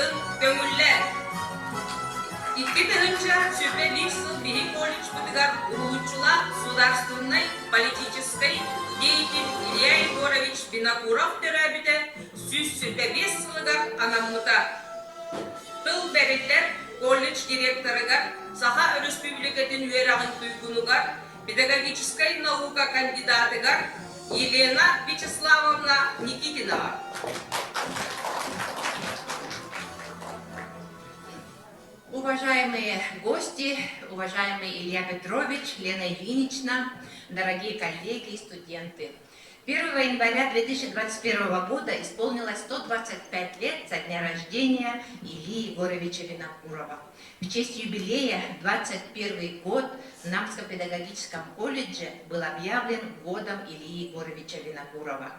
Барытын көҥүллээ. 2021 сыл биһи колледжпытыгар уһулуччулаах судаарыстыбаннай политическай деятель Илья Егорович Винокуров төрөөбүтэ 125 сылыгар анаммыта. Тыл бэриллэр колледж директорыгар Саха Өрөспүүбүлүкэтин үөрэҕин туйгунугар, педагогическай наука кандидатыгар Елена Вячеславовна Никитинаҕа. Уважаемые гости, уважаемый Илья Петрович, Лена Ильинична, дорогие коллеги и студенты. 1 января 2021 года исполнилось 125 лет со дня рождения Ильи Егоровича Винокурова. В честь юбилея 21 год в Намском педагогическом колледже был объявлен годом Ильи Егоровича Винокурова.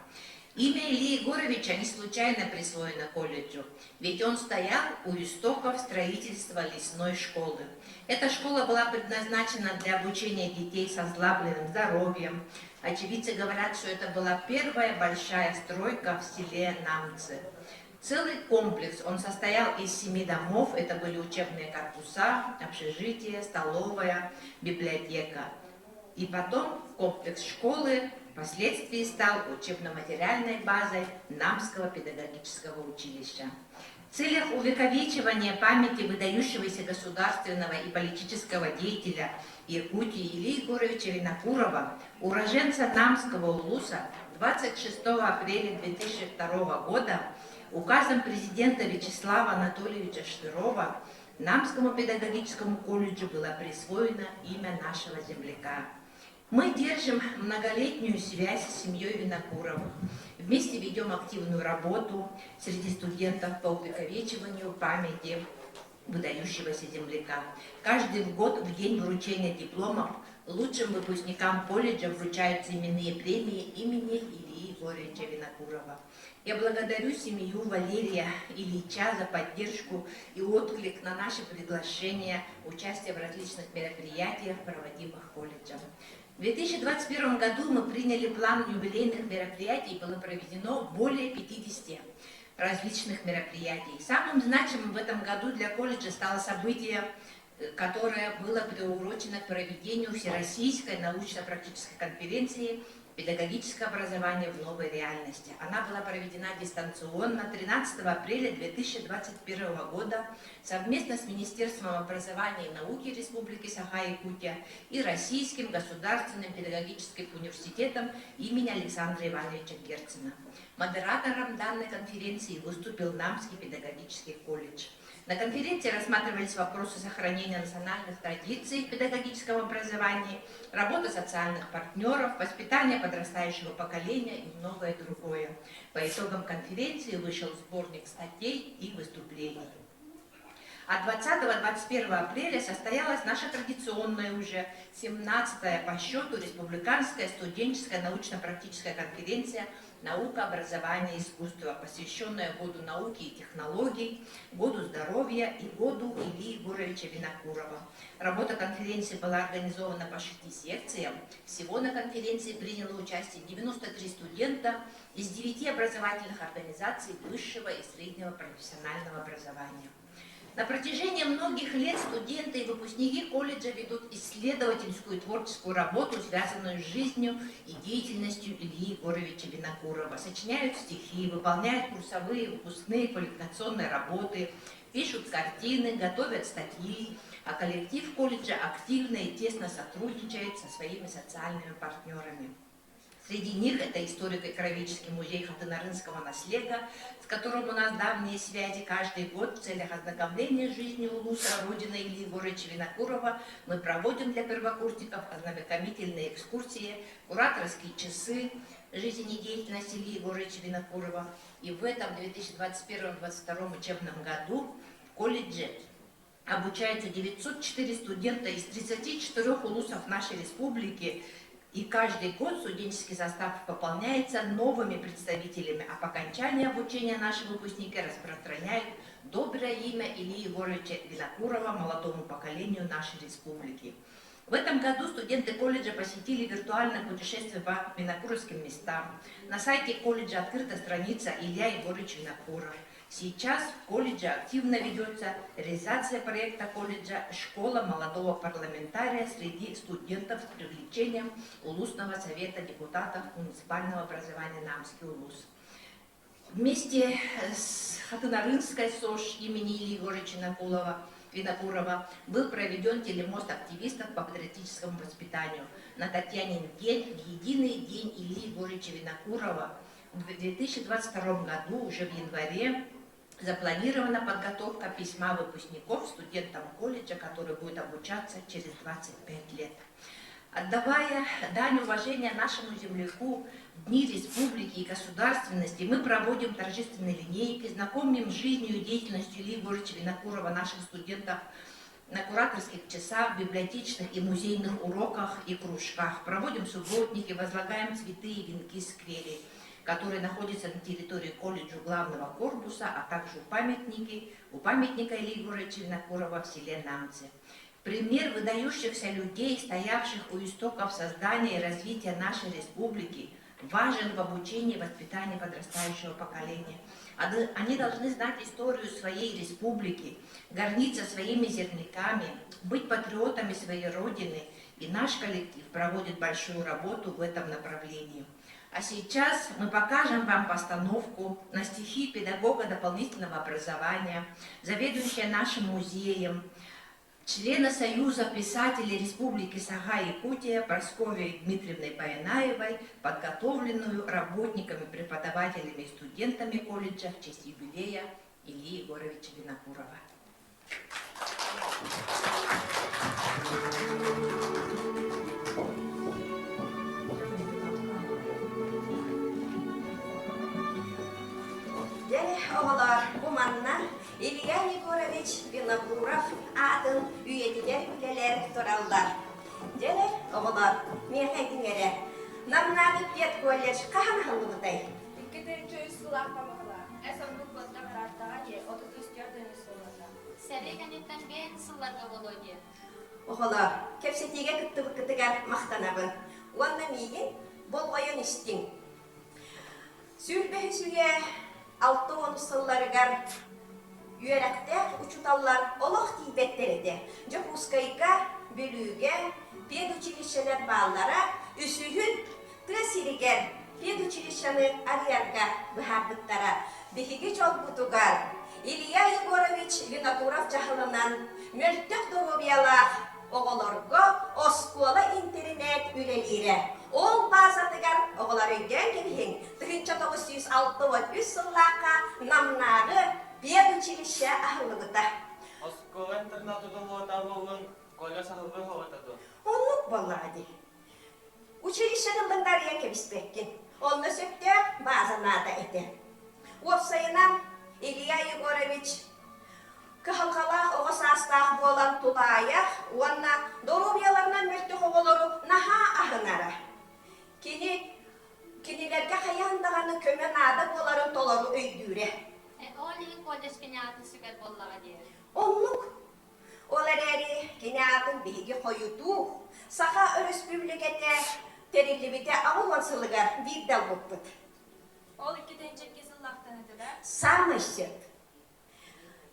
Имя Ильи Егоровича не случайно присвоено колледжу, ведь он стоял у истоков строительства лесной школы. Эта школа была предназначена для обучения детей со ослабленным здоровьем. Очевидцы говорят, что это была первая большая стройка в селе Намцы. Целый комплекс, он состоял из семи домов, это были учебные корпуса, общежитие, столовая, библиотека. И потом комплекс школы впоследствии стал учебно-материальной базой Намского педагогического училища. В целях увековечивания памяти выдающегося государственного и политического деятеля Якутии Ильи Егоровича Винокурова, уроженца Намского улуса, 26 апреля 2002 года указом президента Вячеслава Анатольевича Штырова Намскому педагогическому колледжу было присвоено имя нашего земляка. Мы держим многолетнюю связь с семьей Винокуровых. Вместе ведем активную работу среди студентов по увековечиванию памяти выдающегося земляка. Каждый год в день вручения дипломов лучшим выпускникам колледжа вручаются именные премии имени Ильи Егоровича Винокурова. Я благодарю семью Валерия Ильича за поддержку и отклик на наше приглашение, участие в различных мероприятиях, проводимых колледжем. В 2021 году мы приняли план юбилейных мероприятий, было проведено более 50 различных мероприятий. Самым значимым в этом году для колледжа стало событие, которое было приурочено к проведению Всероссийской научно-практической конференции «Педагогическое образование в новой реальности». Она была проведена дистанционно 13 апреля 2021 года совместно с Министерством образования и науки Республики Саха-Якутия и Российским государственным педагогическим университетом имени Александра Ивановича Герцена. Модератором данной конференции выступил Намский педагогический колледж. На конференции рассматривались вопросы сохранения национальных традиций в педагогическом образовании, работа социальных партнеров, воспитание подрастающего поколения и многое другое. По итогам конференции вышел сборник статей и выступлений. А 20-21 апреля состоялась наша традиционная уже 17-я по счету республиканская студенческая научно-практическая конференция «Наука, образование, искусство», посвященная Году науки и технологий, Году здоровья и Году Ильи Егоровича Винокурова. Работа конференции была организована по шести секциям. Всего на конференции приняло участие 93 студента из 9 образовательных организаций высшего и среднего профессионального образования. На протяжении многих лет студенты и выпускники колледжа ведут исследовательскую и творческую работу, связанную с жизнью и деятельностью Ильи Егоровича Винокурова. Сочиняют стихи, выполняют курсовые, выпускные, квалификационные работы, пишут картины, готовят статьи, а коллектив колледжа активно и тесно сотрудничает со своими социальными партнерами. Среди них это историко-краеведческий музей Хатынарынского наследия, с которым у нас давние связи каждый год в целях ознакомления с жизнью Улуса, родины Ильи Егоровича Винокурова мы проводим для первокурсников ознакомительные экскурсии, кураторские часы жизнедеятельности Ильи Егоровича Винокурова. И в этом 2021-2022 учебном году в колледже обучаются 904 студента из 34 улусов нашей республики, и каждый год студенческий состав пополняется новыми представителями, а по окончании обучения наши выпускники распространяют доброе имя Ильи Егоровича Винокурова молодому поколению нашей республики. В этом году студенты колледжа посетили виртуальное путешествие по винокуровским местам. На сайте колледжа открыта страница Илья Егорович Винокуров. Сейчас в колледже активно ведется реализация проекта колледжа «Школа молодого парламентария» среди студентов с привлечением Улусного совета депутатов муниципального образования Намский улус. Вместе с Хатынарынской СОЖ имени Ильи Егоровича Винокурова был проведен телемост активистов по патриотическому воспитанию на Татьянин день, в единый день Ильи Егоровича Винокурова в 2022 году, уже в январе, запланирована подготовка письма выпускников студентам колледжа, который будет обучаться через 25 лет. Отдавая дань уважения нашему земляку, Дни республики и государственности мы проводим торжественные линейки, знакомим с жизнью и деятельностью Ильи Егоровича Винокурова наших студентов на кураторских часах, библиотечных и музейных уроках и кружках. Проводим субботники, возлагаем цветы и венки сквере, которые находятся на территории колледжа главного корпуса, а также у, памятники, у памятника Ильи Егоровича Винокурова в селе Намцы. Пример выдающихся людей, стоявших у истоков создания и развития нашей республики, важен в обучении и воспитании подрастающего поколения. Они должны знать историю своей республики, гордиться своими земляками, быть патриотами своей родины. И наш коллектив проводит большую работу в этом направлении. А сейчас мы покажем вам постановку на стихи педагога дополнительного образования, заведующая нашим музеем, члена Союза писателей Республики Саха-Якутия Прасковьей Дмитриевной Баянаевой, подготовленную работниками, преподавателями и студентами колледжа в честь юбилея Ильи Егоровича Винокурова. Дьэ, оҕолоор, бу манна Илья Егорович Винокуров аатын үйэтигэр үлэлэр тураллар. Дьэ, оҕолоор, миэхэ этиҥ эрэ, Намнааҕы педколледж хаһан аһыллыбытай? 2003 сыллаахха быһылаах. Эс оннук куоттах ырааттаҕа дии, 33 тыһыынча сылларда. Сэрии кэнниттэн биэн сылларга буолуо дии. Оҕолоор, кэпсэтиигэ кыттыбыккытыгар махтанабын. Уонна миигин болҕойон истиҥ. Сүүрбэһис үйэ 60 сылларыгар үөрэхтээх учууталлар олох тиийбэттэр этэ. Дьокуускайга, Бүлүүгэ педучилищелэр бааллара, үсүһүн тыа сиригэр педучилищены арыйарга быһаарбыттара. Биһиги дьолбутугар Илья Егорович Винокуров дьаһалынан мөлтөх доруобуйалаах оҕолорго оскуола-интэринээт үлэлиирэ. Ол баазатыгар оҕолор өйдөөн кэбиһиҥ, 1963 сыллаахха Намнааҕы педучилище аһыллыбыта. Оскуола-интернат тутуллуота буоллун, Коля саһылбы хоҕото дуо? Оннук буоллаҕа дии. Училищены бындарыйан кэбиспэккин. Онно сөптөөх бааза наада этэ. Уопсайынан, Илья Егорович кыһалҕалаах оҕо саастаах буолан тулаайах уонна доруобуйаларынан мөлтөх оҕолору наһаа аһынара. Кини кинилэргэ хайаан даҕаны көмө наада буоларын толору өйдүүрэ. Ол иһин колледж кини аатын сүгэр буоллаҕа дии. Оннук. Ол эрээри кини аатын биһиги хойутуу Саха Өрөспүүбүлүкэтэ тэриллибитэ 80 сылыгар биирдэ ылбыппыт. Ол 2 сыллаахтан этэ да? Саамай сөп.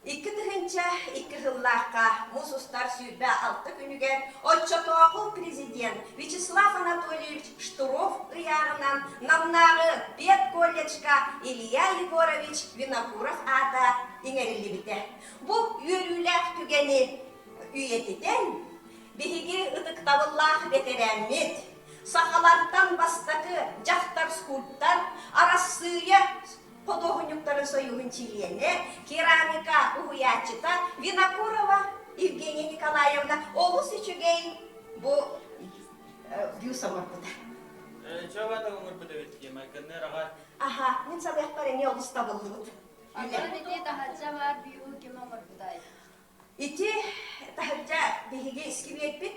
2002 сыллаахха муус устар 26 күнүгэр оччотооҕу президент Вячеслав Анатольевич Штыров ыйааҕынан Намнааҕы педколледжка Илья Егорович Винокуров аата иҥэриллибитэ. Бу үөрүүлээх түгэни үйэтитэн, биһиги ытыктабыллаах бэтэрээммит, сахалартан бастакы дьахтар скульптор, Арассыыйа худуоһунньуктарын союһун чилиэнэ, керамика уһуйааччыта Винокурова Евгения Николаевна олус үчүгэй бу бюст оҥорбута. Чөбө оҥорбут эбит дии, майгынныыр аҕай. Аха, мин саныахпар эмиэ олус табыллыбыт. Онон ити таһырдьа баар бюһу ким оҥорбутай? Ити таһырдьа биһиги искибиэрпит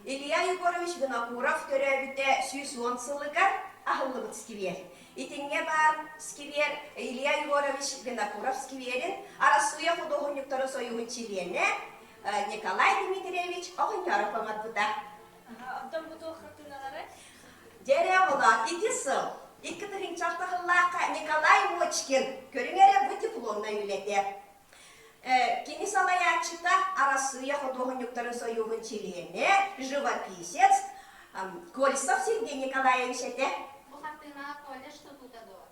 Илья Егорович Винокуров төрөөбүтэ 110 сылыгар аһыллыбыт сквер. Итинҥэ баар сквер Илья Егорович Винокуров скверин Арассыыйа худуоһунньуктарын союһун чилиэнэ Николай Дмитриевич Оҕонньоров оҥорбута. Оттон бу туох хартыыналары? Дьэ эрэ оҕолоор, ити сыл. 2006 сыллаахха Николай Мочкин көрүҥ эрэ бу дипломнай үлэтэ. Кини салайааччыта Арассыыйа худуоһунньуктарын сойууһун чилиэнэ, живописец Колесов Сергей Николаевич этэ. Бу хартыынаҕа колледж тутуута дуо?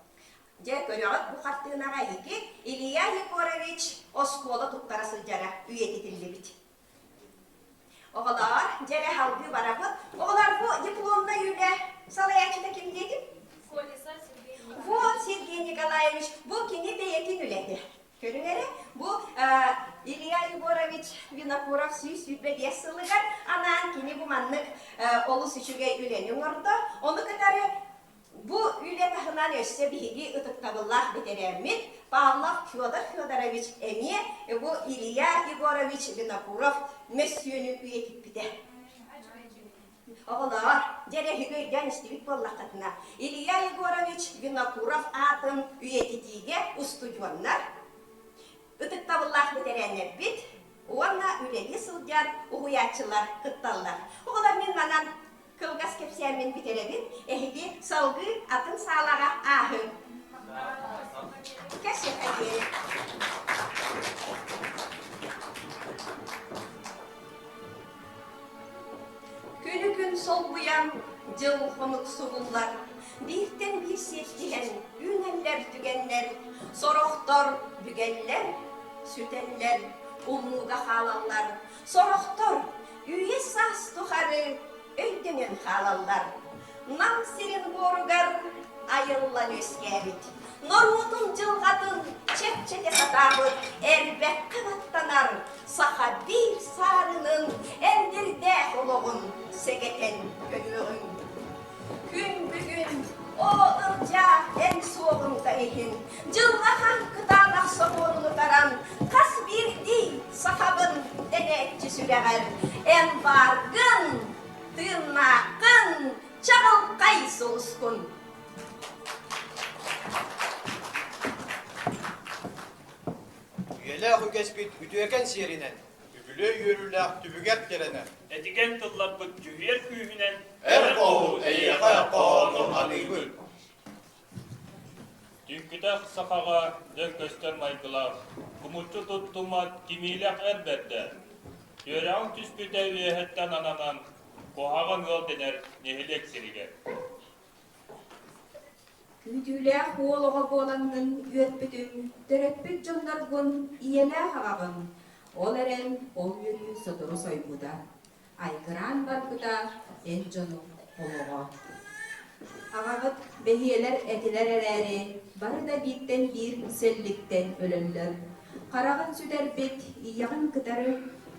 Дьэ, көрөҕүт, бу хартыынаҕа эһиги Илья Егорович оскуола туттара сылдьара үйэтитиллибит. Оҕолоор, дьэ эрэ салгыы барабыт. Оҕолор, бу дипломнай үлэ салайааччыта ким диэтим? Колесов Сергей Николаевич. Вот Сергей Николаевич, бу кини бэйэтин үлэтэ. Көрүҥ эрэ, бу Илья Егорович Винокуров 125 сылыгар анаан кини бу маннык олус үчүгэй үлэни оҥордо. Ону кытары Бу үлэ таһынан өссө биһиги ытыктабыллаах бэтэрээммит Павлов Федор Федорович эмиэ бу Илья Егорович Винокуров мөссүөнүн үйэтиппитэ. Оҕолоор, дьэ эрэ эһиги өйдөөн истибит буоллаххытына, Илья Егорович Винокуров аатын үйэтитиигэ устудьуоннар, ытыктабыллаах бэтэрээннэрбит уонна үлэлии сылдьар уһуйааччылар кытталлар. Оҕолор мин манан Кылгас кэпсээммин бүтэрэбин, эһиги салгыы атын саалаҕа ааһыҥ. Кэсиэхэ диэри. Күнү-күн солбуйан, дьыл хонук субуллар, бииртэн биир сиэттиһэн үүнэллэр түгэннэр, сорохтор бүгэллэр, сүтэллэр, умнууга хаалаллар, Сорохтор үйэ-саас тухары өйдөнөн хаалаллар. Нам сирин буоругар айыллан үөскээбит, норуотун дьылҕатын чэпчэтэ сатаабыт эрбэххэ баттанар саха биир саарынын эндирдээх олоҕун сэгэтэн көрүөҕүҥ. Күн бүгүн оо Ылдьаа эн суоҕуҥ да иһин, дьылҕа хаан кытаанах сокуонун утаран, хас биирдии сахабын дэнээччи сүрэҕэр эн бааргын, тыыннааххын, чаҕылхай сулускун. Үйэлээх үгэспит үтүөкэн сиэринэн, үбүлүөй үөрүүлээх түбүгэр тирэнэн, Этигэн тылларбыт дьүһүйэр күүһүнэн эр хоһуун эйиэхэ хоһоонун аныыбын. Түҥкүтэх сахаҕа дьэ көстөр майгылаах, кумуччу туттуммат кимиилээх эр бэрдэ. Түөрэҕиҥ түспүтэ үөһэттэн ананан, куһаҕан ыал дэнэр нэһилиэк сиригэр. Күүтүүлээх уол оҕо буолаҥҥын үөрбүтүм, төрөппүт дьонноргун ийэлээх аҕаҕын, ол эрэн ол үөрүү сотору сойбута, айгыраан барбыта эн дьонуҥ олоҕо. Аҕаҕыт бэһиэлэр этилэр эрээри, бары да бииртэн биир сэлликтэн өлөллөр. Хараҕын сүтэрбит ийэҕин кытары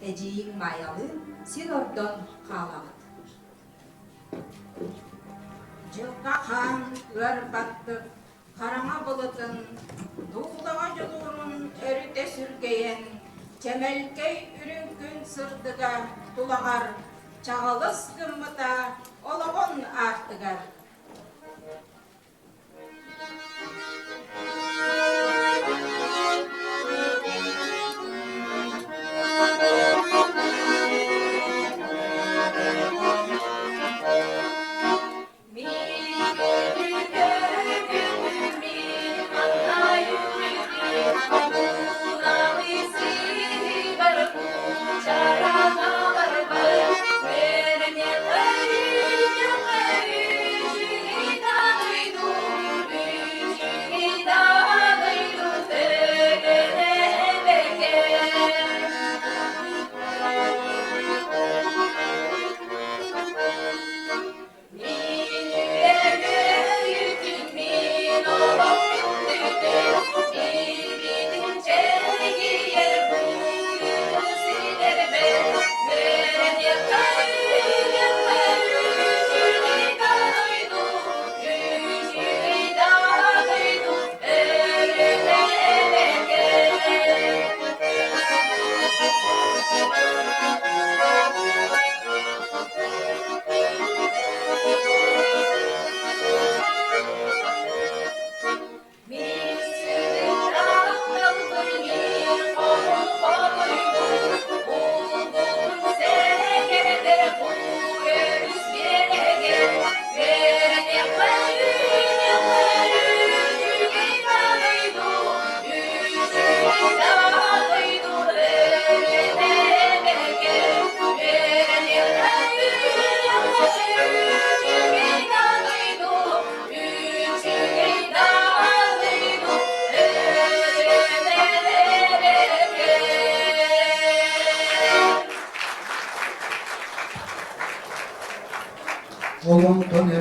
эдьиийиҥ Маайалыын син ордон хаалаҕыт. Дьылҕа хаан ыар баттык хараҥа былытын, дуулаҕа дьулуурун өрүтэ сүргэйэн, чэмэлкэй үрүҥ күн сырдыга тулаҕар чаҕылыс гыммыта олоҕун аартыгар.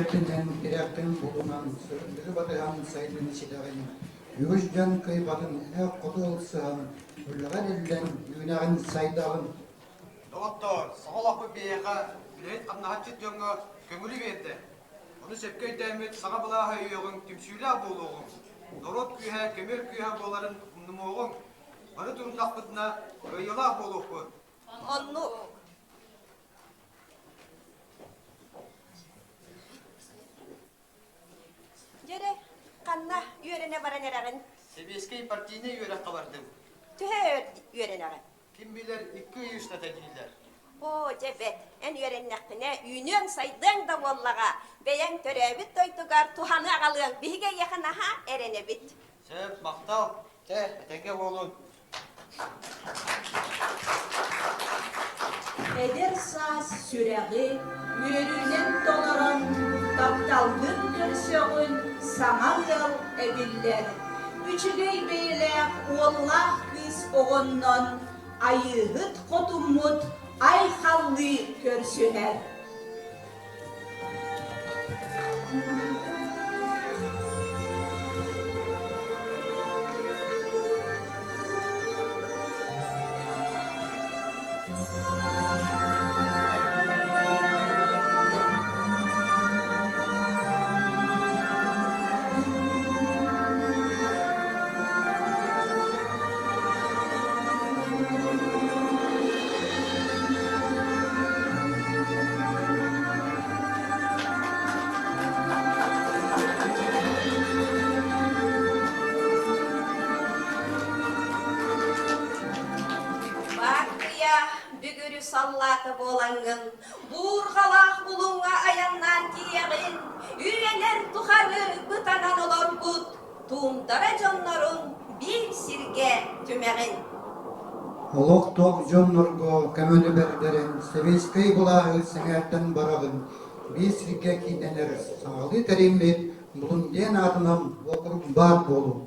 Тэртинэн, тирэхтэн булунан, сырдыгы батыһан сайдыыны ситэҕин, үгүс дьон кыайбатын эх хоту ылсыһан, үлэҕэр иллэн, үүнэҕин, сайдаҕын. Доҕоттоор, саҥа олохпут биһиэхэ үлэһит хамнаһаччыт дьоҥҥо көҥүлү биэрдэ. Ону сөпкө өйдөөммүт саҥа былааһы өйүөҕүҥ, түмсүүлээх буолуоҕуҥ. Норуот күүһэ көмүөл күүһэ буоларын умнумуоҕуҥ. Бары туруннахпытына кыайыылаах буолуохпут. Оннук. Дьэрэ, ханна үөрэнэ баран эрэҕин? Сэбиэскэй партийнай үөрэххэ бардым. Төһө үөрэнэҕин? Ким билэр, икки ый устата дииллэр. Оо, дьэ бэт, эн үөрэннэххинэ, үүнүөҥ-сайдыаҥ да буоллаҕа. Бэйэҥ төрөөбүт дойдугар туһаны аҕалыаҥ. Биһиги эйиэхэ наһаа эрэнэбит. Сөп, махтал. Чэ, этэҥҥэ буолун. Эдэр саас сүрэҕи үөрүүнэн толорон, тапталгын көрсөҕүн, саҥа ыал эбиллэр. Үчүгэй бэйэлээх уоллаах кыыс оҕоннон Айыыһыт хотуммут айхаллыы көрсүһэр. Баартыйа бүгүрү саллаата буолаҥҥын, буурҕалаах булуҥҥа айаннаан тиийэҕин, үйэлэр тухары бытанан олорбут туундара дьоннорун биир сиргэ түмэҕин. Олохтоох дьоннорго көмөнү бэрдэрэн, сэбиэскэй былааһы сэҥээрдэн бараҕын, биир сиргэ кииннэнэр саҥалыы тэриммит Булун диэн аатынан уокурук баар буолуо.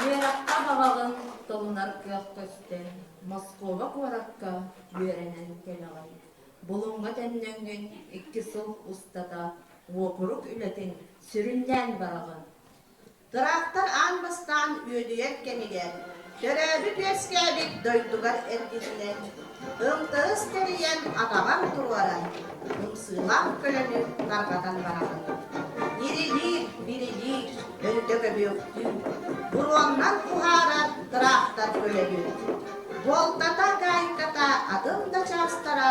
Үөрэххэ баҕаҕын толунар кыах көстөн, Москуба куоракка үөрэнэн кэлэҕин. Булуҥҥа төннөҥҥүн икки сыл устата уокурук үлэтин сүрүннээн бараҕын. Тыраахтар аан бастаан үөдүйэр кэмигэр төрөөбүт-үөскээбит дойдугар эргиллэн, ымтырыс тэрийэн атаҕар туруоран, ымсыылаах көлөнү тарҕатан бараҕын. Ирилиир, бирилиир, өндөкөйөр. көбүөхтүү, буруоннан уһаарар тыраахтар көлөбүт. Буолтата, гаайката, атын да чаастара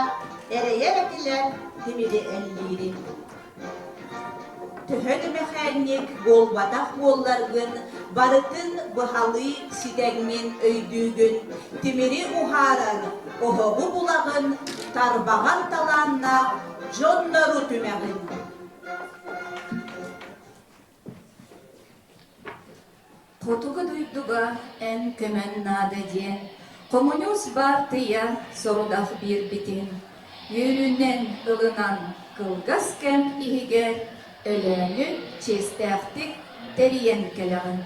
эрэйэр этилэр тимири эллиири. Төһө да мэхээнньик буолбатах буолларгын, барытын быһалыы ситэҥҥин өйдүүгүн, тимири уһаарар оһоҕу булаҕын, тарбаҕар талааннаах дьоннору түмэҕин. Хотугу дойдуга эн көмөн наада диэн хомуньуус баартыйа сорудах биэрбитин үөрүүнэн ылынан кылгас кэм иһигэр Өлөөнү чиэстээхтик тэрийэн кэлэҕин.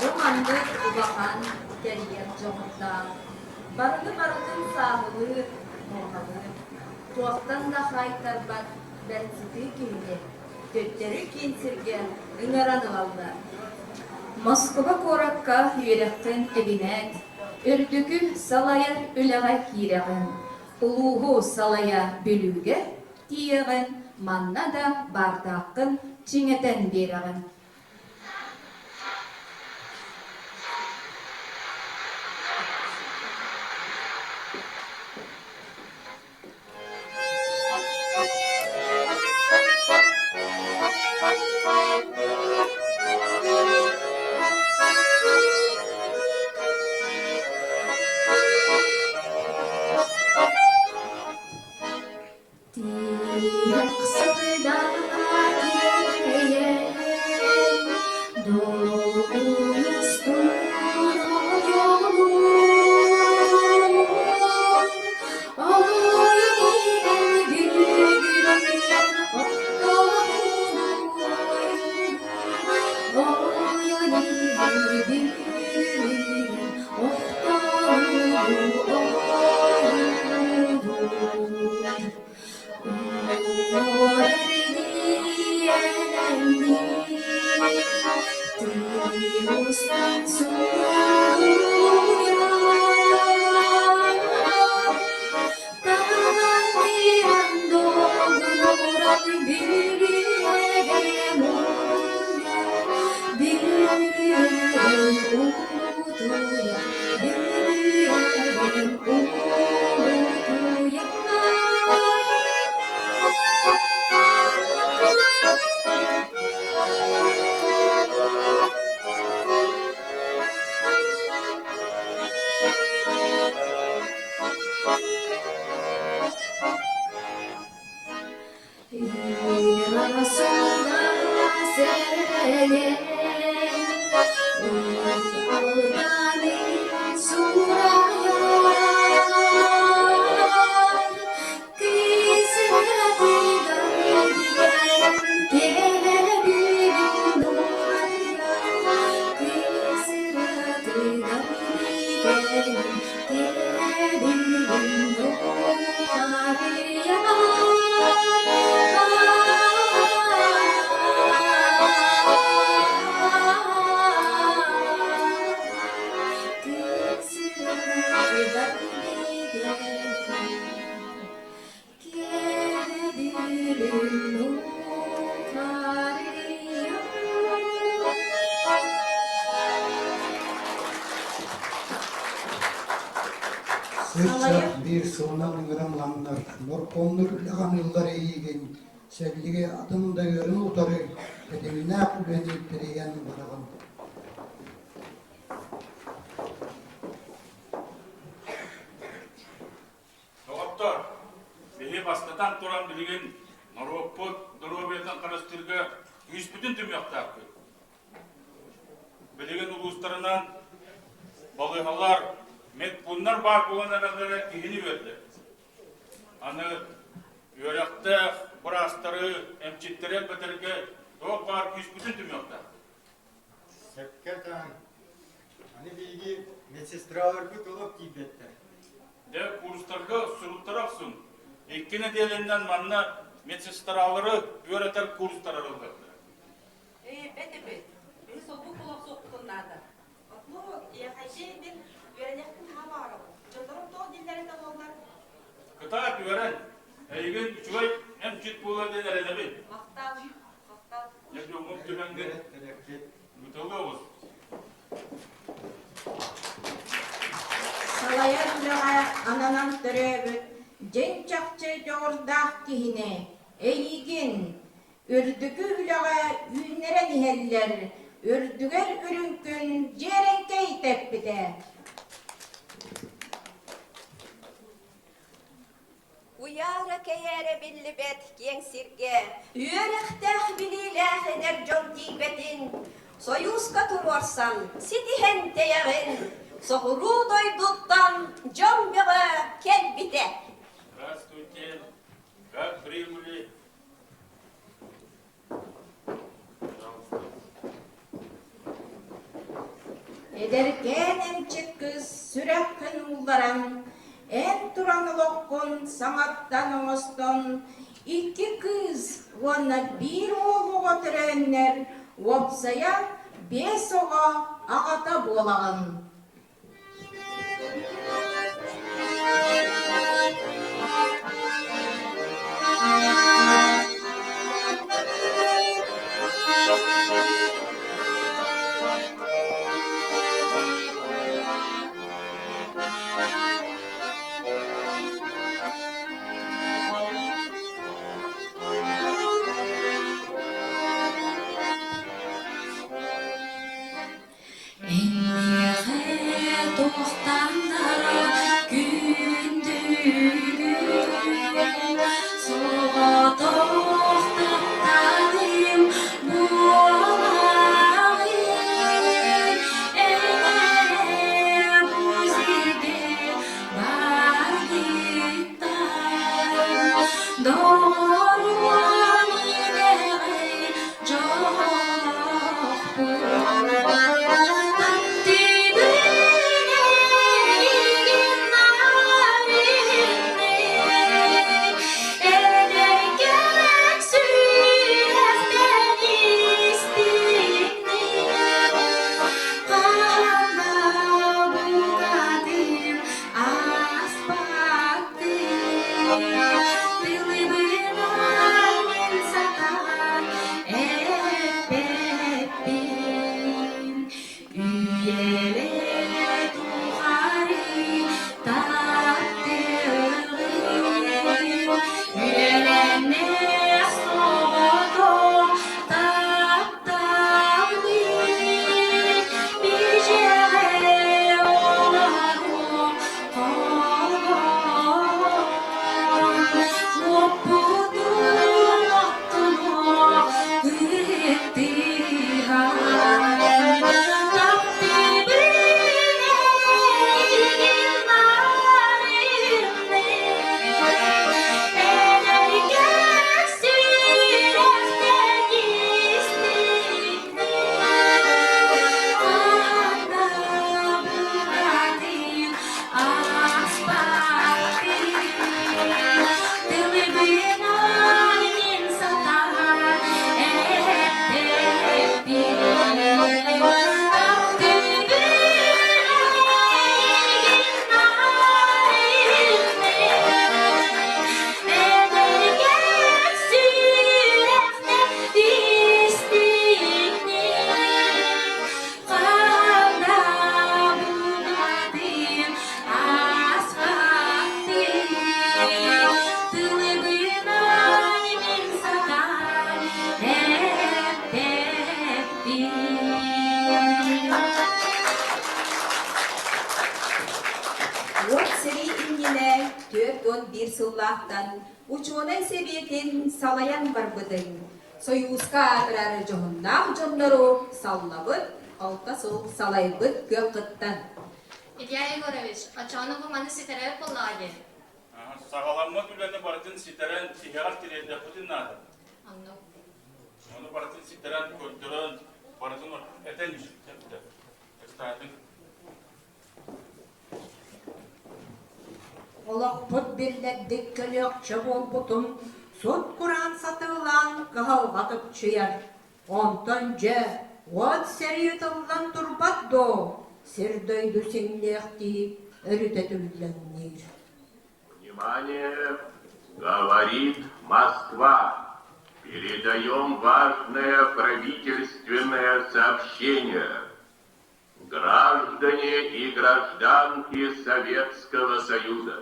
Бу маннык улахан тэрийэр дьоҕурдаах, барыны барытын сааһылыыр, муҥхалыыр, туохтан да хаайтарбат бэрт сытыы киһини төттөрү киин сиргэ ыҥыран ылаллар. Москуба куоракка үөрэххин эбинээт, үрдүкү салайар үлэҕэ киирэҕин, улууһу салайа Бүлүүгэ тиийэҕин, манна да баардааххын чиҥэтэн биэрэҕин. Сыччах биир сылынан ыҥырамланнар, моркуоннур үлэҕэ эйиигин, сэллиги атын да ыарыны утары тэтимнээх үлэни тэрийэн бараҕын. Доҕоттор, биһи бастатан туран билигин норуоппут доруобуйатын харыстыырга күүспүтүн түмүөхтээхпит. Билигин улуустарынан балыыһалар, медпуннар баар буолан эрэллэрэ киһини үөрдэр. Аны үөрэхтээх быраастары, эмчиттэри элбэтэргэ туох баар күүспүтүн түмүөхтээхпит. Сөпкө этэҕин. Аны биһиги медсестраларбыт олох тиийбэттэр. Дьэ, курстарга суруттара охсуҥ. Икки нэдиэлэннэн манна медсестралары үөрэтэр курстар арыллыахтара. Ээ, бэт эбит. Биһи солбук олохсуохпутун наада. Отлу, иэхэйдиэйбин үөрэниэхпин хаһа баҕарабын. Дьоннорум туох дииллэрэ да буоллар. Кытаат үөрэн. Эйигин үчүгэй эмчит буолар диэн эрэнэбин. Махтал, махтал. Дьэ, дьоҥҥун түмэҥҥин ыытыллыабыз. Салайар үлэҕэ ананан төрөөбүт дьиҥ-чахчы дьоҕурдаах киһини, эйигин, үрдүкү үлэҕэ үүннэрэн иһэллэр, үрдүгэр үрүҥ күн дьиэрэҥкэй тэппитэ. Куйаара кэйээрэ биллибэт киэҥ сиргэ үөрэхтээх билиилээх эдэр дьон тиийбэтин, Сойууска туруорсан, ситиһэн тэйэҕин, соҕуруу дойдуттан дьон бөҕө кэлбитэ. Здравствуйте, как прибыли? Эдэркээн эмчит кыыс сүрэххин уулларан, эн туран олоххун саҥаттан оҥостон, икки кыыс уонна биир уол оҕо төрөөннөр, уопсайа биэс оҕо аҕата буолаҕын. Эйиэхэ Уот сэрии иннинэ 41 сыллаахтан учуонай сэбиэтин салайан барбытыҥ. Сойууска аатырар дьоһуннаах дьоннору саллабыт, алта сыл салайбыт кыаххыттан. Илья Егорович, оччоҕуна бу маны ситэрэр буоллаҕа дии. Саҕаламмыт үлэни барытын ситэрэн, тиһэҕэр тириэрдэхпитин наада. Оннук. Ону барытын ситэрэн, көрдөрөн, барытын этэн испиттэр. Кстати, Олохпут биллэрдик көлүөкчэ буолбутун сут-кураан сатыылаан кыһалҕа кыпчыйар. Онтон дьэ, уот сэрии тыллан турбат дуо, сир-дойду сиҥниэхтии өрүтэ түллэҥниир. Внимание! Говорит Москва! Передаем важное правительственное сообщение. Граждане и гражданки Советского Союза,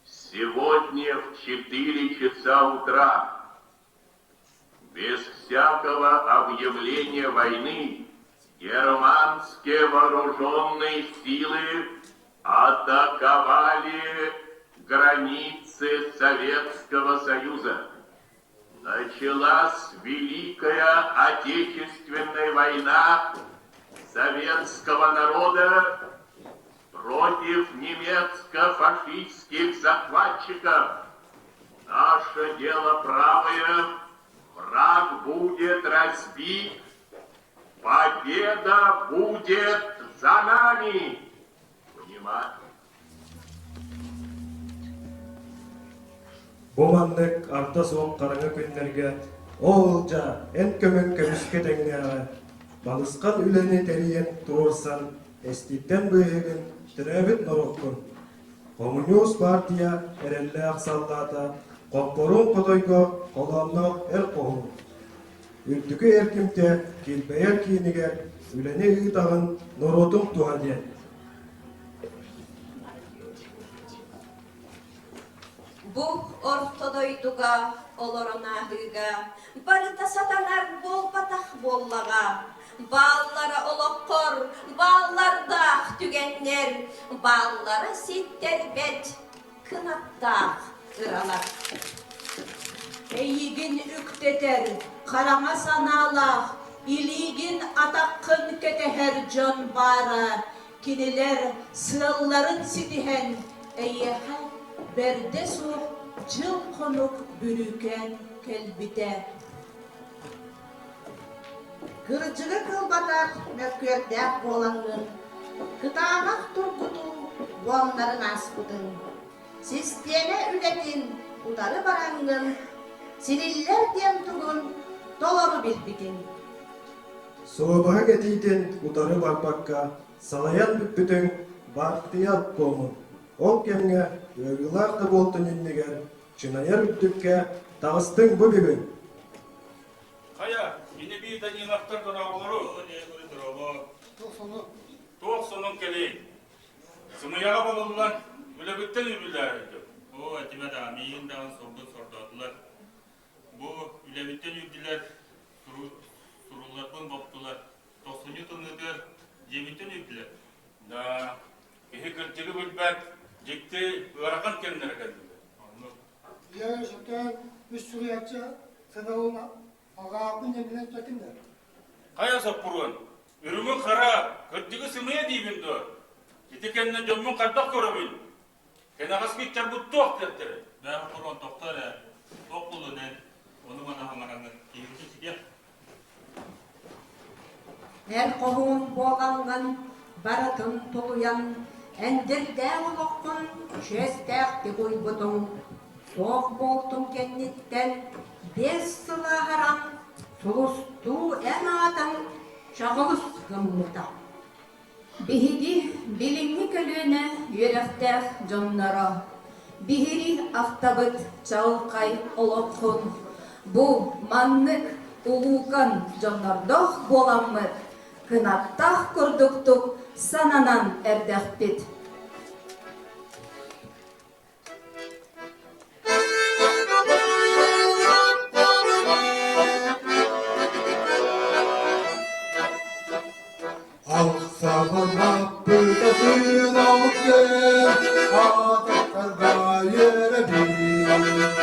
сегодня в 4 часа утра без всякого объявления войны германские вооруженные силы атаковали границы Советского Союза. Началась Великая Отечественная война советского народа против немецко-фашистских захватчиков. Наше дело правое, враг будет разбит, победа будет за нами. Внимание! Бу маннык арда суох хараҥа күннэргэ Оо, Ылдьаа, эн көмөҥ көмүскэ тэҥнээҕэ, балысхан үлэни тэрийэн туруорсан, эстииттэн быыһыгын төрөөбүт норуоккун. Хомуньуус партия эрэллээх саллаата хоппоруун хотойго холоонноох эр хоһуун. Үрдүкү эргимтэ килбэйэр киинигэр үлэни ыытаҕын норуотуҥ туһа диэн. Бу орто дойдуга олорон ааһыыга барыта сатанар буолбатах буоллаҕа. Бааллара олоххор бааллардаах түгэннэр, бааллара ситтэрбэт кынаттаах ыралар. Эйигин үктэтэр хараҥа санаалаах, илиигин атаххын кэтэһэр дьон баара Кинилэр сыалларын ситиһэн, эйиэхэ бэрдэ суох дьыл-хонук бүрүүкээн кэлбитэ. Кырдьыгы кылбатар мөккүөрдээх буолаҥҥын, кытаанах тургутуу уоннарын ааспытыҥ, систиэмэ үлэтин утары бараҥҥын, сириллэр диэн тугун толору билбитиҥ. Суобаһа кэтиитин утары барбакка салайан бүппүтүҥ баартыйа обкомун ол кэмҥэ ыарыылаах да буолтун иннигэр чынайар үрдүккэ таҕыстыҥ бу бүгүн. Хайа, ини-бии Даниловтар дорооболору. Туох сонун кэлий? Сымыйаҕа булуллан, үлэбиттэн үбүлээһин. Оо, этимэ да, миигин даҕаны сорбун сордоотулар. Бу үлэбиттэн үүрдүлэр, сурулларбын боптулар. Тохсунньу тымныытыгар дьиэбиттэн үүрдүлэр. Да, киһи кырдьыгы билбэт, дьикти ыарахан кэмнэрэ кэллилэр. Оннук. Ийэ сөтөөн үс суруйааччы сыналын алҕаабын диэн билэн Хайа соппуруон, үрүҥү хара, кырдьыгы сымыйа диибин дуо? Ити кэннэ дьоммун хайдах көрөбүн? Кэнэҕэски ыччарбыт туох диэхтэрэ? Бээ, хорон тохтоо эрэ. Туох буоллун эн? Ону-маны хаҥараҥҥын киһибитин ситиэх. Эр хоһуун буолаҥҥын барытын тулуйан, эндирдээх олоххун чиэстээхтик уйбутуҥ. Суох буолтуҥ кэнниттэн биэс сыл ааһаран, сулустуу эн аатыҥ чаҕылыс гыммыта. Биһиги билиҥҥи көлүөнэ үөрэхтээх дьонноро, биһири ахтабыт чаҕылхай олоххун, бу маннык улуукан дьоннордоох буоламмыт, кынаттаах курдуктук сананан эрдэхпит. Ахсаҕалаппытатын ол Атахтарга үөрэбит.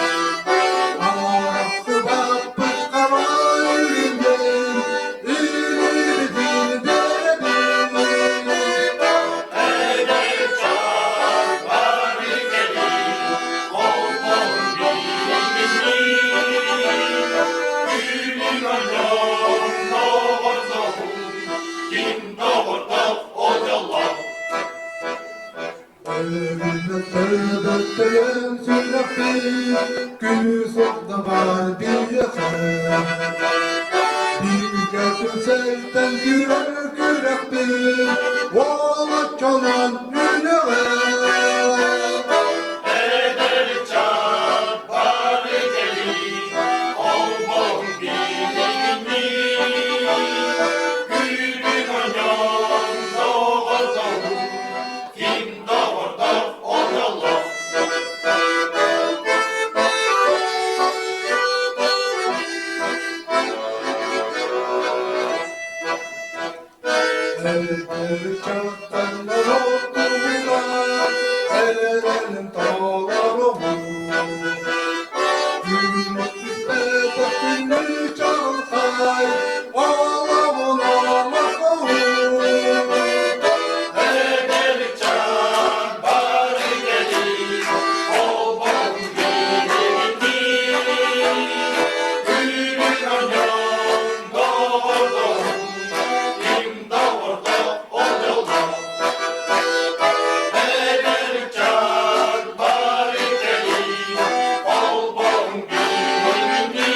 Арахсыбаппыт хара үрүҥүн, илиибитин биэрэбит. Эдэр чаас бары кэлин, холбоһун биһигинниин. Күнүн оонньоон, доҕордоһун, ким доҕордоох о дьоллоох. Өлүммөттөйөн сүрэхпит күнүс да баар биһиэхэ. Бииргэ түмсэлтэн күүрэр күрэхпит ол оччонон үлэҕэ. Эдэр ыччат бары кэлин, холбоһун биһигинниин. Күнүн оонньоон, доҕордоһун, ким доҕордоох ол дьоллоох. Эдэр ыччаттан норуот туһугар эрэлин толоруоҕун. Күн түспэтэх күндү чаҕылхай олоҕун олохтоһун. Эдэр ыччат бары кэлин, холбоһун биһигинниин. Күнүн оонньоон, доҕордоһун, ким доҕордоох ол дьоллоох. Эдэр ыччат бары кэлин, холбоһун биһигинниин.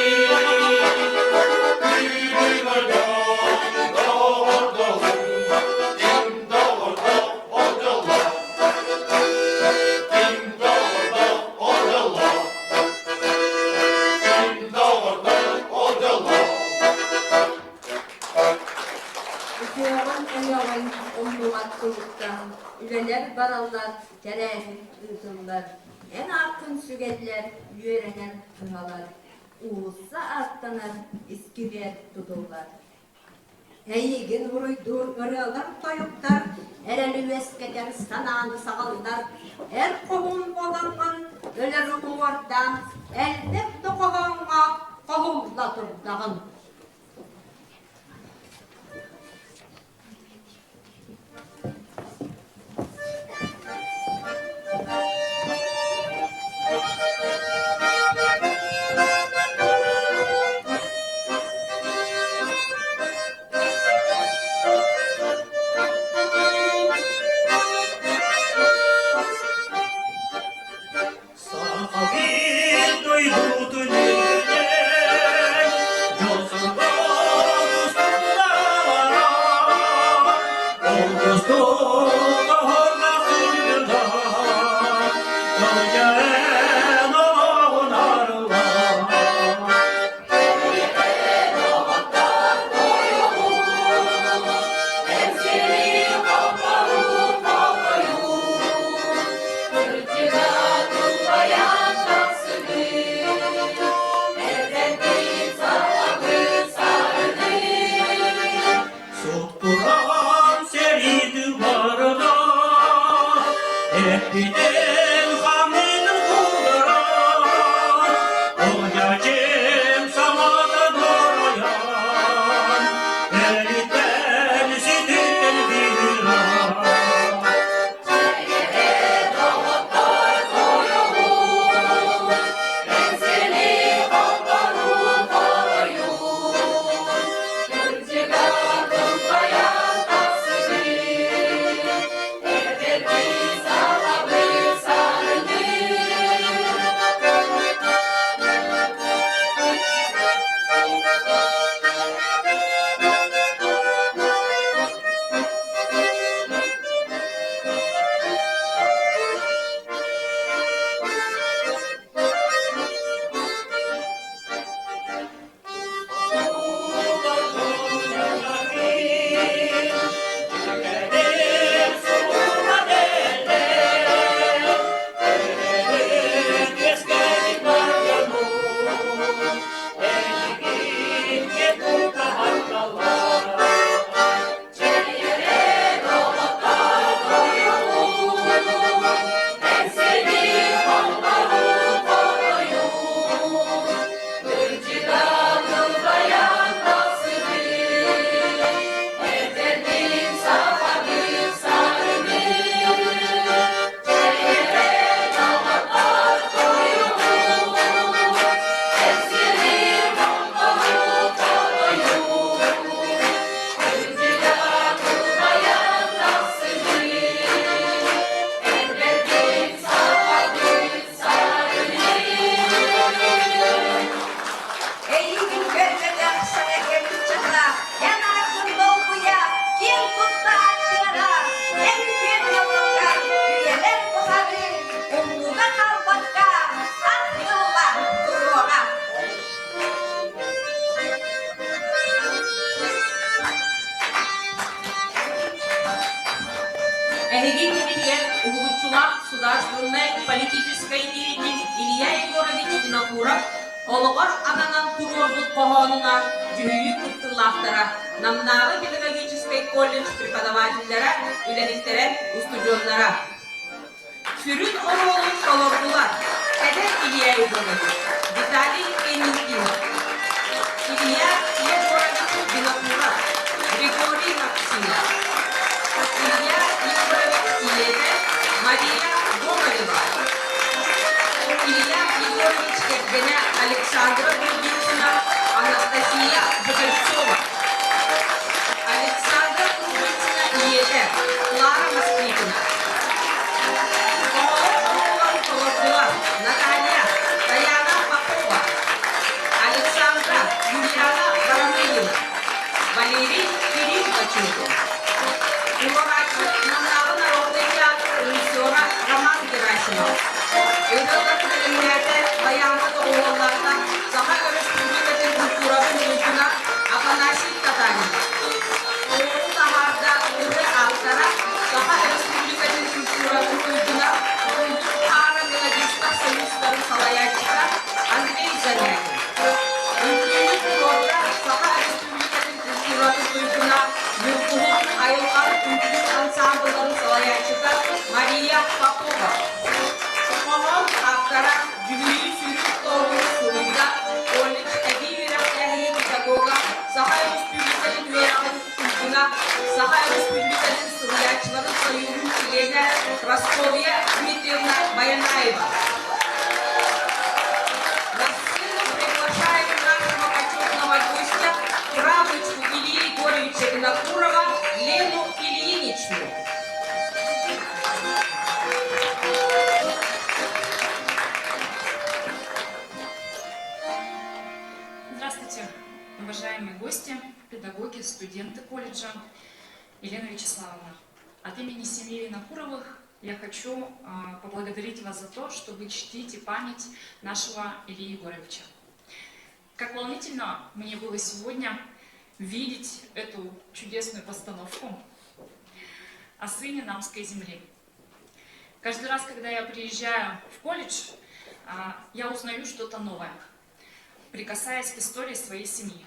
Күнүн оонньоон, доҕордоһун, ким доҕордоох ол дьоллоох. Ким доҕордоох ол дьоллоох. Ким доҕордоох ол дьоллоох. Үтүөҕүн өйөҕүн умнубат туһуттан үлэлэр бараллар, тэрээһин ыытыллар. Эн ааккын сүгэллэр, үөрэнэр кыһалар, уулусса ааттанар, искибиэр тутуллар. Эйигин уруйдуур ырыалар-тойуктар, эрэли үөскэтэр санааны саҕаллар, эр хоһуун буолаҥҥын өлөр уҥуордаан, элбэх да хоһооҥҥо хоһулла турдаҕын. Сахабыт дойдутун үрдүнэн дьол-сорго тустуулара, ол кустук оһорго сылдьар, ылдьаэн олоҕун арыллар. Сутпуран сэриити барда, эппитин хамнын. политическай деятель Илья Егорович Винокуров олоҕор ананан туруорбут хоһоонунан дьүһүйүү кыттыылаахтара, Намнааҕы педагогическай колледж преподавателлэрэ, үлэһиттэрэ, устудьуоннара. Сүрүн оруолун толордулар эдэр Илья Егорович, Виталий Кенинкин, Илья Егорович Винокуров, Григорий Максимов, Илья Егорович ийэтэ Мария Гоголева, Илья Егорович кэргэнэ Александра Грудницына, Анастасия Жигальцова, Александра Грудницына ийэтэ Клара Москвитина. Оҕолор оруолларын толордулар Наталья, Таяна Попова, Александра, Юлиана Барамыгина, Валерий Кирилл Бочинков. Туруорааччы Намнааҕы народнай театр режиссера Роман Герасимов. Ырыалары бэлэмнээтэ Байаана доҕуһуоллаата Саха Өрөспүүбүлүкэтин культуратын туйгуна Афанасий Татаринов. Оҕону таһаарда ырыа ааптара Саха Өрөспүүбүлүкэтин культуратын туйгуна Кулдук Хаара мелодистар союзтарын салайааччыта Андрей Замятин. Үҥкүүнү туруорда Саха Өрөспүүбүлүкэтин культуратын туйгуна Ньургуһун айылҕаны үҥкүү ансаамбылларын салайааччыта Мария Попова. Хоһоон ааптара Дьүһүйүү сүүрүк тоҕуһун суруйда колледж эбии үөрэхтээһини педагога, Саха Өрөспүүбүлүкэтин үөрэҕин туйгуна, Саха Өрөспүүбүлүкэтин суруйааччыларын сойууһун чилиэнэ Прасковья Дмитриевна Баянаева. На сцену приглашаем нашего почетного гостя, правнучку Ильи Егоровича Винокурова, Лену Ильиничну. Здравствуйте, уважаемые гости, педагоги, студенты колледжа. Елена Вячеславовна, от имени семьи Винокуровых я хочу поблагодарить вас за то, что вы чтите память нашего Ильи Егоровича. Как волнительно мне было сегодня видеть эту чудесную постановку о сыне Намской земли. Каждый раз, когда я приезжаю в колледж, я узнаю что-то новое, прикасаясь к истории своей семьи.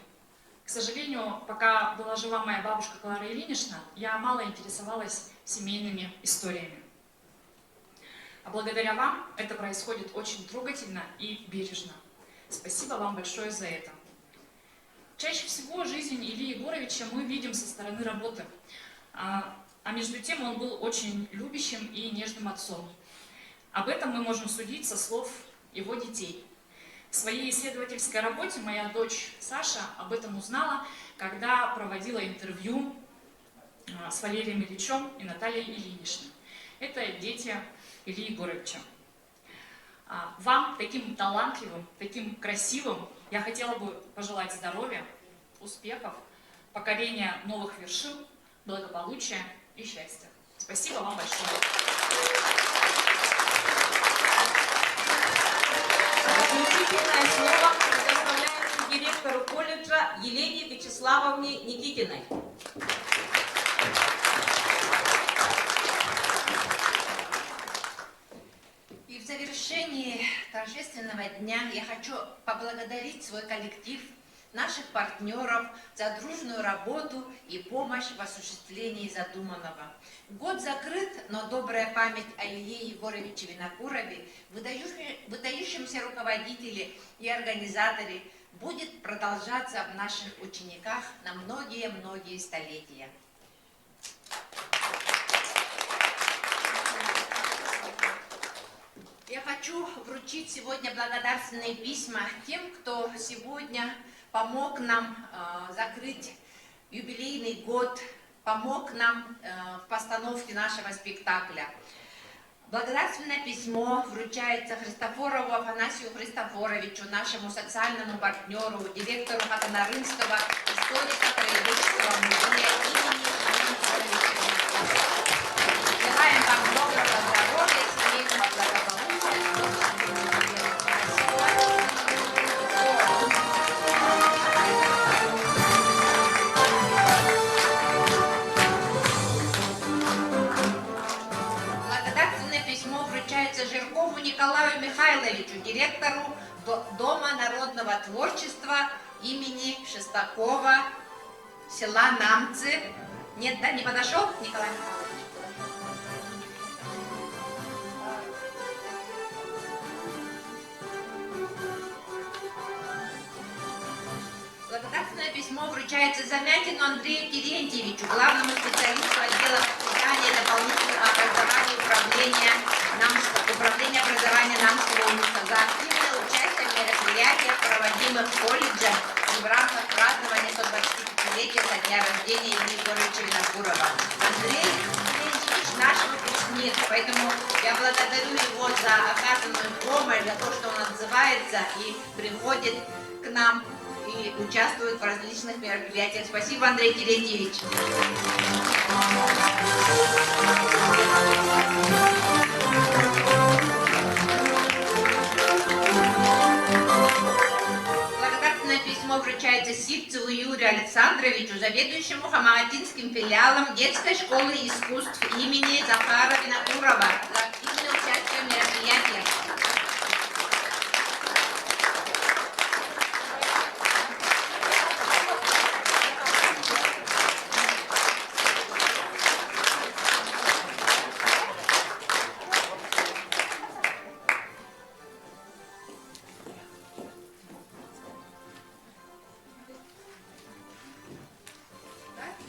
К сожалению, пока была жива моя бабушка Клара Ильинична, я мало интересовалась семейными историями. А благодаря вам это происходит очень трогательно и бережно. Спасибо вам большое за это. Чаще всего жизнь Ильи Егоровича мы видим со стороны работы. А, а между тем он был очень любящим и нежным отцом. Об этом мы можем судить со слов его детей. В своей исследовательской работе моя дочь Саша об этом узнала, когда проводила интервью с Валерием Ильичем и Натальей Ильиничной. Это дети Ильи Егоровича. Вам, таким талантливым, таким красивым, я хотела бы пожелать здоровья, успехов, покорения новых вершин, благополучия и счастья. Спасибо вам большое. Заключительное слово предоставляется директору колледжа Елене Вячеславовне Никитиной. И в завершении торжественного дня я хочу поблагодарить свой коллектив, наших партнеров за дружную работу и помощь в осуществлении задуманного. Год закрыт, но добрая память о Илье Егоровиче Винокурове, выдающемся руководителе и организаторе, будет продолжаться в наших учениках на многие-многие столетия. Я хочу вручить сегодня благодарственные письма тем, кто сегодня помог нам закрыть юбилейный год, помог нам в постановке нашего спектакля. Благодарственное письмо вручается Христофорову Афанасию Христофоровичу, нашему социальному партнеру, директору Хатанарынского историко-краеведческого музея имени Егоровича Желаем вам доброго здоровья, семейного благополучия. Благодарственное письмо вручается Чиркову Николаю Михайловичу, директору Дома народного творчества имени Шестакова, села Намцы. Нет, да, не подошел, Николай Михайлович? Благодарственное письмо вручается Замятину Андрею Терентьевичу, главному специалисту отдела воспитания и дополнительного образования управления, Намского, управления образования Намского УНУСа за активное участие в мероприятиях, проводимых колледжем и в рамках празднования 125-летия со дня рождения Ильи Егоровича Винокурова. Андрей Терентьевич наш выпускник, поэтому я благодарю его за оказанную помощь, за то, что он отзывается и приходит к нам и участвует в различных мероприятиях. Спасибо, Андрей Терентьевич. Благодарственное письмо вручается Сивцеву Юрию Александровичу, заведующему Хамаатинским филиалом детской школы искусств имени Захара Винокурова за активное участие в мероприятиях.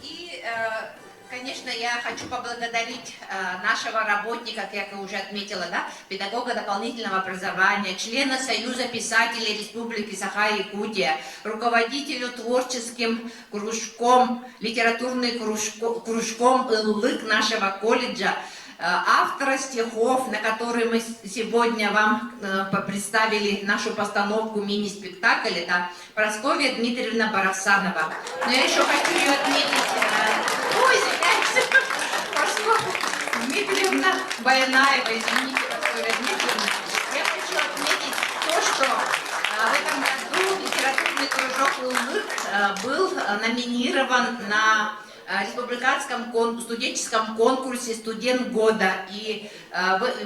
И, э, конечно, я хочу поблагодарить э, нашего работника, как я уже отметила, да, педагога дополнительного образования, члена Союза писателей Республики Саха-Якутия, руководителю творческим кружком, литературным кружко, кружком «Ыллык» нашего колледжа, э, автора стихов, на которые мы сегодня вам представили нашу постановку мини-спектакль, это Прасковья Дмитриевна Барасанова. Но я еще хочу ее отметить. Э, ой, извиняюсь, Прасковья Дмитриевна Баянаева, извините, Прасковья Дмитриевна. Я хочу отметить то, что э, в этом году литературный кружок «Улык» э, был номинирован на республиканском кон студенческом конкурсе «Студент года». И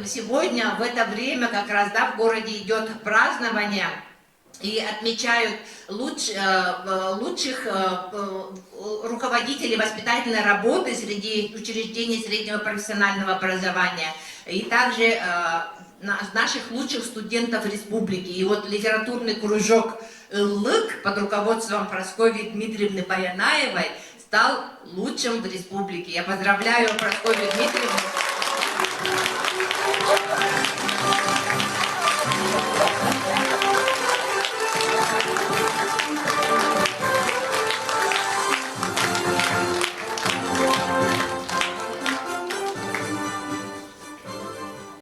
сегодня, в это время, как раз да, в городе идет празднование и отмечают луч, э, лучших э, руководителей воспитательной работы среди учреждений среднего профессионального образования и также э, наших лучших студентов республики. И вот литературный кружок «Ыллык» под руководством Прасковьи Дмитриевны Баянаевой стал лучшим в республике. Я поздравляю Прасковью Дмитриевну.